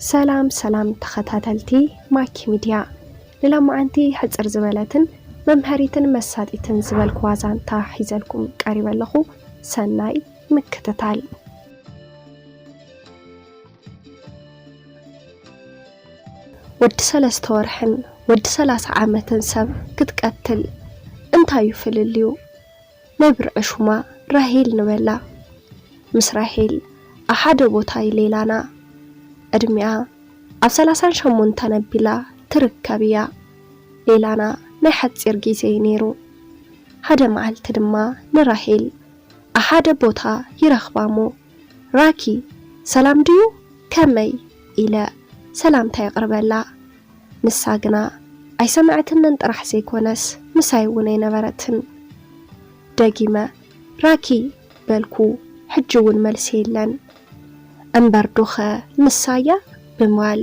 ሰላም ሰላም ተኸታተልቲ ማኪ ሚድያ፣ ንሎማዓንቲ ሕጽር ዝበለትን መምሃሪትን መሳጢትን ዝበልኩዋ ዛንታ ሒዘልኩም ቀሪበ ኣለኹ። ሰናይ ምክትታል። ወዲ ሰለስተ ወርሕን ወዲ ሰላሳ ዓመትን ሰብ ክትቀትል እንታይ እዩ ፍልልዩ? ናይ ብርዒ ሹማ ራሄል ንበላ። ምስ ራሄል ኣብ ሓደ ቦታ እዩ ሌላና። ዕድሚኣ ኣብ ሰላሳን ሸሞንተን ኣቢላ ትርከብ እያ። ሌላና ናይ ሓጺር ግዜ እዩ ነይሩ። ሓደ መዓልቲ ድማ ንራሄል ኣብ ሓደ ቦታ ይረኽባ እሞ፣ "ራኪ፣ ሰላም ድዩ? ከመይ?" ኢለ ሰላምታ የቕርበላ። ንሳ ግና ኣይሰምዐትንን ጥራሕ ዘይኮነስ ምሳይ እውን ኣይነበረትን። ደጊመ፣ "ራኪ" በልኩ። ሕጂ እውን መልሲ የለን። እምበር ዶኸ ንሳ እያ? ብማል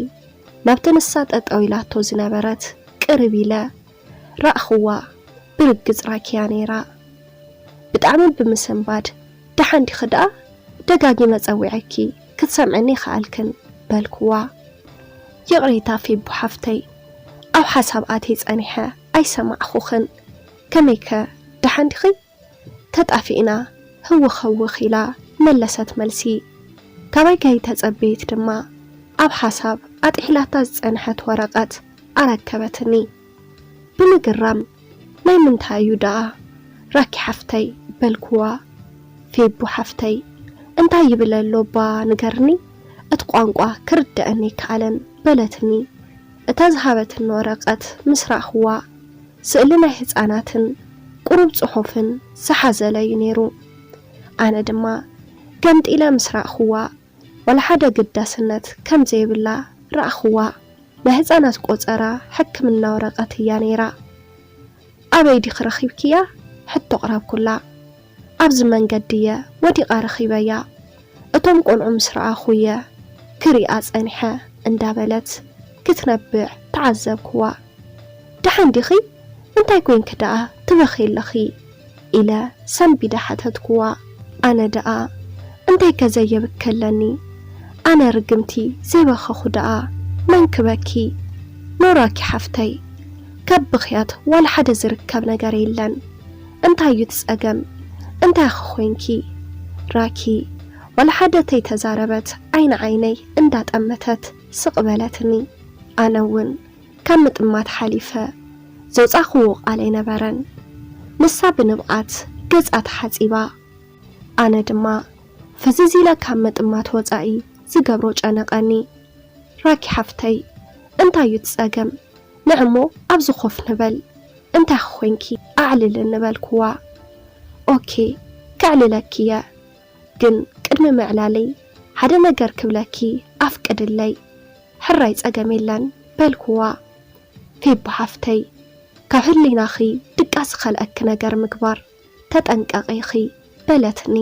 ናብቲ ንሳ ጠጠው ኢላቶ ዝነበረት ቅርብ ኢለ ረኣኽዋ። ብርግጽ ራኪ እያ ነይራ። ብጣዕሚ ብምስንባድ፣ "ደሓን ዲኺ ደኣ? ደጋጊመ ጸዊዐኪ፣ ክትሰምዕኒ ይኸኣልክን?" በልክዋ። "ይቕሬታ ፌቡ ሓፍተይ፣ ኣብ ሓሳብ ኣትየ ጸኒሐ ኣይሰማዕኹኽን። ከመይከ፣ ደሓን ዲኺ?" ተጣፊእና ህውኽ ህውኽ ኢላ መለሰት መልሲ። ካባይ ከይተጸበየት ድማ ኣብ ሓሳብ ኣጥሒላታ ዝጸንሐት ወረቐት ኣረከበትኒ። ብምግራም፣ "ናይ ምንታይ እዩ ደኣ ራኪ ሓፍተይ?" በልክዋ። "ፌቡ ሓፍተይ፣ እንታይ ይብል ኣሎ እባ ንገርኒ፣ እቲ ቋንቋ ክርደኣኒ ኣይከኣለን" በለትኒ። እታ ዝሃበትኒ ወረቐት ምስ ረኣኽዋ፣ ስእሊ ናይ ህጻናትን ቁሩብ ጽሑፍን ዝሓዘለ እዩ ነይሩ። ኣነ ድማ ገምጢለ ምስ ረኣኽዋ፣ ዋላ ሓደ ግዳስነት ከም ዘይብላ ረኣኽዋ። ናይ ህጻናት ቆጸራ ሕክምና ወረቐት እያ ነይራ። "ኣበይ ዲኺ ረኺብክያ?" ሕቶ ኣቕረብኩላ። "ኣብዚ መንገዲ እየ ወዲቓ ረኺበያ። እቶም ቆልዑ ምስ ረኣኹ እየ ክሪኣ ጸኒሐ" እንዳበለት ክትነብዕ ተዓዘብክዋ። "ደሓን ዲኺ? እንታይ ኮይንኪ ደኣ ትበኺ ኣለኺ?" ኢለ ሰንቢደ ሓተትክዋ። ኣነ ደኣ እንታይከ ዘየብከለኒ? ኣነ ርግምቲ ዘይበኸኹ ደኣ መን ክበኪ? ኖራኪ ሓፍተይ፣ ካብ ብኽያት ዋላ ሓደ ዝርከብ ነገር የለን። እንታይ እዩ እቲ ጸገም? እንታይ ኢኺ ኮይንኪ? ራኪ ዋላ ሓደ ተይተዛረበት ዓይኒ ዓይነይ እንዳጠመተት ስቕ በለትኒ። ኣነ እውን ካብ ምጥማት ሓሊፈ ዘውጻእክዎ ቃል ኣይነበረን። ንሳ ብንብዓት ገጻ ተሓጺባ፣ ኣነ ድማ ፍዝዝ ኢለ ካብ ምጥማት ወጻኢ ዝገብሮ ጨነቐኒ። "ራኪ ሓፍተይ፣ እንታይ እዩ እቲ ጸገም? ንዕሞ ኣብዚ ኮፍ ንበል። እንታይ ኮንኪ? ኣዕልልኒ" በልክዋ። "ኦኬ፣ ከዕልለኪ እየ፣ ግን ቅድሚ ምዕላለይ ሓደ ነገር ክብለኪ ኣፍቅድለይ። ሕራይ ጸገም የለን" በልክዋ። "ፌቡ ሓፍተይ፣ ካብ ህሊናኺ ድቃስ ዝኸልኣኪ ነገር ምግባር ተጠንቀቒ ኢኺ" በለትኒ።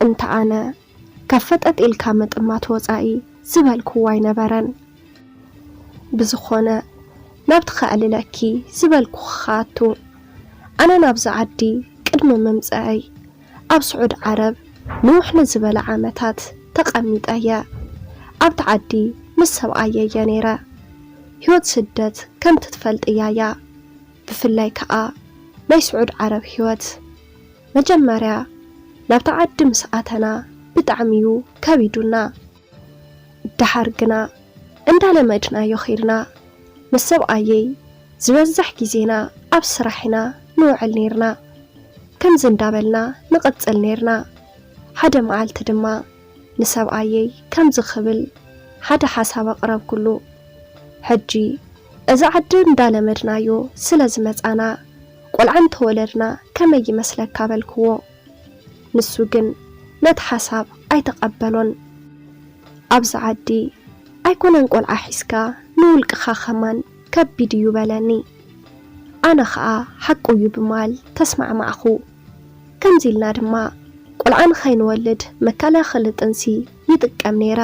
እንተ ኣነ ካብ ፈጠጥ ኢልካ ምጥማት ወጻኢ ዝበልክዎ ኣይነበረን። ብዝኾነ፣ ናብቲ ከዕልለኪ ዝበልኩኺ ክኣቱ። ኣነ ናብዚ ዓዲ ቅድሚ ምምጽኣይ ኣብ ስዑድ ዓረብ ንውሕ ንዝበለ ዓመታት ተቐሚጠ እየ። ኣብቲ ዓዲ ምስ ሰብኣየይ እየ ነይረ። ህይወት ስደት ከምቲ ትፈልጥያ እያ። ብፍላይ ከኣ ናይ ስዑድ ዓረብ ህይወት። መጀመርያ ናብቲ ዓዲ ምስ ኣተና ብጣዕሚ እዩ ከቢዱና። ደሓር ግና እንዳለመድናዮ ኸይድና። ምስ ሰብኣየይ ዝበዝሕ ግዜና ኣብ ስራሕ ኢና ንውዕል ነይርና። ከምዚ እንዳበልና ንቕጽል ነይርና። ሓደ መዓልቲ ድማ ንሰብኣየይ ከምዚ ክብል ሓደ ሓሳብ ኣቕረብኩሉ። ሕጂ እዚ ዓዲ እንዳለመድናዮ ስለ ዝመጻና፣ ቆልዓ እንተወለድና ከመይ ይመስለካ በልክዎ። ንሱ ግን ነቲ ሓሳብ ኣይተቐበሎን። ኣብዚ ዓዲ ኣይኮነን ቆልዓ ሒዝካ ንውልቅኻ ከማን ከቢድ እዩ በለኒ። ኣነ ኸኣ ሓቁ እዩ ብማል ተስማዕማዕኹ። ከምዚ ኢልና ድማ ቆልዓ ንኸይንወልድ መከላኸሊ ጥንሲ ይጥቀም ነይረ።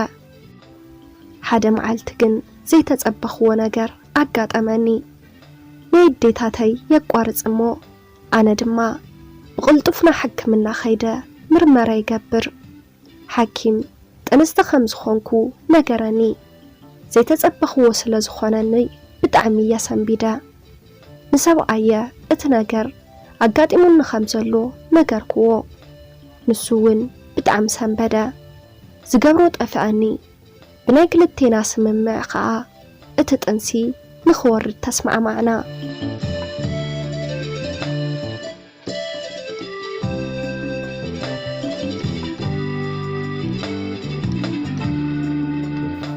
ሓደ መዓልቲ ግን ዘይተጸበኽዎ ነገር ኣጋጠመኒ። ናይ ኣዴታተይ የቋርጽ እሞ ኣነ ድማ ብቕልጡፍና ሕክምና ኸይደ ምርመራ ይገብር። ሓኪም፣ ኣንስቲ ከም ዝኾንኩ ነገረኒ። ዘይተጸበኽዎ ስለ ዝኾነኒ ብጣዕሚ እየ ሰንቢደ። ንሰብኣየ እቲ ነገር ኣጋጢሙኒ ከም ዘሎ ነገርክዎ። ንሱ እውን ብጣዕሚ ሰንበደ። ዝገብሮ ጠፍኣኒ። ብናይ ክልቴና ስምምዕ ከኣ እቲ ጥንሲ ንኽወርድ ተስማዕማዕና።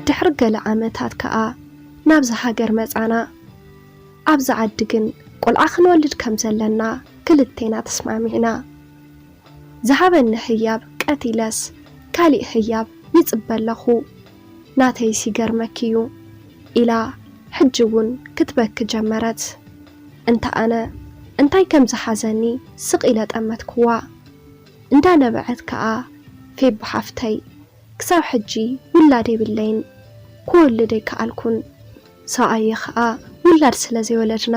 ድሕሪ ገለ ዓመታት ከኣ ናብዚ ሃገር መጻና። ኣብዚ ዓዲ ግን ቆልዓ ክንወልድ ከም ዘለና ክልቴና ተስማዕሚዕና። ዝሃበኒ ህያብ ቀቲለስ ካሊእ ህያብ ይጽበ ኣለኹ። ናተይስ ይገርመኪ እዩ ኢላ ሕጂ እውን ክትበኪ ጀመረት። እንተ ኣነ እንታይ ከም ዝሓዘኒ ስቕ ኢለ ጠመትክዋ። እንዳነበዐት ከኣ ፌቡ ሓፍተይ ክሳብ ሕጂ ውላድ የብለይን፣ ክወልድ ኣይከኣልኩን። ሰብኣየ ኸኣ ውላድ ስለ ዘይወለድና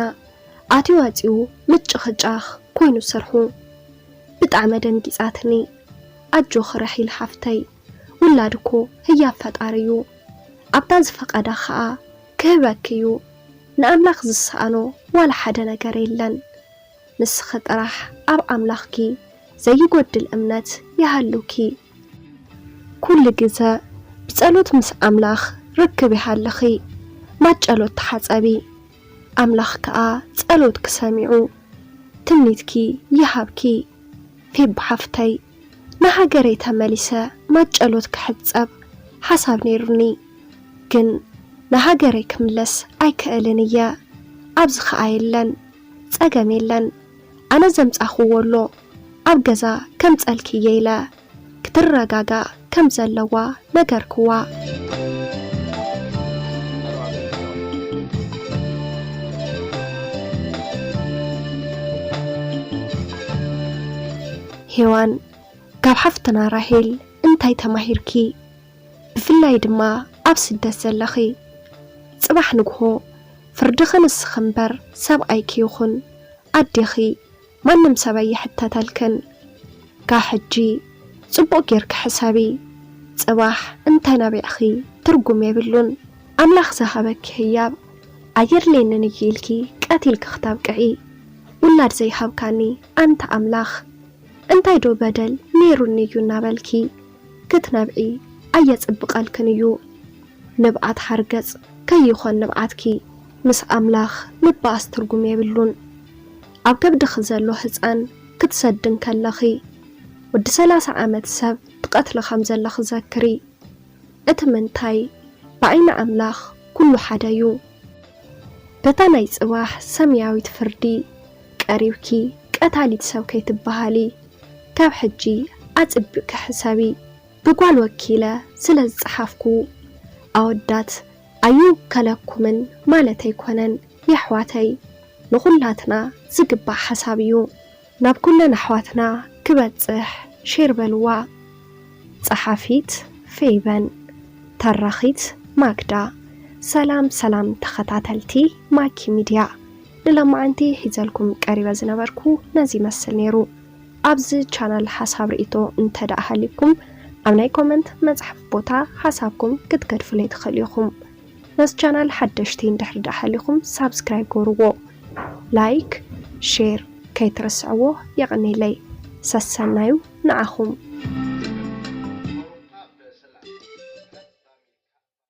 ኣትዩ ኣጽዩ ምጭኽጫኽ ኮይኑ ስርሑ። ብጣዕሚ ደንጊጻትኒ። ኣጆኺ ራሂል ሓፍተይ፣ ውላድ እኮ ህያብ ፈጣሪ እዩ። ኣብታ ዝፈቐዳ ኸኣ ክህበኪ እዩ። ንኣምላኽ ዝሰኣኖ ዋላ ሓደ ነገር የለን። ንስኺ ጥራሕ ኣብ ኣምላኽኪ ዘይጎድል እምነት ይሃልውኪ። ኩሉ ግዘ ብጸሎት ምስ ኣምላኽ ርክብ ይሃልኺ። ማጨሎት ተሓጸቢ፣ ኣምላኽ ከኣ ጸሎትኪ ሰሚዑ ትምኒትኪ ይሃብኪ። ፌቡ ሓፍተይ፣ ንሃገረይ ተመሊሰ ማጨሎት ክሕጸብ ሓሳብ ነይሩኒ። ግን ንሃገረይ ክምለስ ኣይክእልን እየ። ኣብዚ ኸኣ የለን፣ ጸገም የለን። ኣነ ዘምጻኽዎ ኣሎ፣ ኣብ ገዛ ከምጸልኪ እየ ኢለ ክትረጋጋእ ከም ዘለዋ ነገርክዋ። ሄዋን፣ ካብ ሓፍትና ራሄል እንታይ ተማሂርኪ? ብፍላይ ድማ ኣብ ስደት ዘለኺ። ጽባሕ ንግሆ ፍርድኺ ንስኺ እምበር ሰብኣይኪ ይኹን ኣዴኺ ማንም ሰብ ኣይሕተተልክን። ካብ ሕጂ ጽቡቕ ጌርኪ ሕሰቢ። ጽባሕ እንተ ነቢዕኺ ትርጉም የብሉን። ኣምላኽ ዝሃበኪ ህያብ ኣየድልየንን እዩ ኢልኪ ቀቲልኪ ክተብቅዒ፣ ውላድ ዘይሃብካኒ ኣንታ ኣምላኽ፣ እንታይ ዶ በደል ነይሩኒ እዩ እናበልኪ ክትነብዒ ኣየጽብቐልክን እዩ። ንብዓት ሓርገጽ ከይኾን ንብዓትኪ፣ ምስ ኣምላኽ ምባኣስ ትርጉም የብሉን። ኣብ ከብድኺ ዘሎ ህጻን ክትሰዲ እንከለኺ፣ ወዲ ሰላሳ ዓመት ሰብ ትቐትሊ ከም ዘለኺ ዘክሪ። እቲ ምንታይ ብዓይኒ ኣምላኽ ኩሉ ሓደ እዩ። በታ ናይ ጽባሕ ሰማያዊት ፍርዲ ቀሪብኪ ቀታሊት ሰብ ከይትበሃሊ፣ ካብ ሕጂ ኣጽቢቕኪ ሕሰቢ። ብጓል ወኪለ ስለ ዝጸሓፍኩ ኣወዳት ኣይውከለኩምን ማለት ኣይኮነን የሕዋተይ፣ ንኹላትና ዝግባእ ሓሳብ እዩ። ናብ ኩለን ኣሕዋትና ክበጽሕ ሼር በልዋ። ጸሓፊት ፌበን፣ ተራኺት ማግዳ። ሰላም ሰላም ተኸታተልቲ ማኪ ሚድያ፣ ንሎማዓንቲ ሒዘልኩም ቀሪበ ዝነበርኩ ነዚ ይመስል ነይሩ። ኣብዚ ቻናል ሓሳብ ርእይቶ እንተ ደኣ ሃልይኩም ኣብ ናይ ኮመንት መጽሓፍ ቦታ ሓሳብኩም ክትገድፉለይ ትኽእሉ ኢኹም። ነዚ ቻናል ሓደሽቲ እንድሕር ደኣ ሃሊኹም ሳብስክራይብ ጎርዎ። ላይክ፣ ሼር ከይትረስዕዎ የቐኔለይ። ሰሰናዩ ንዓኹም።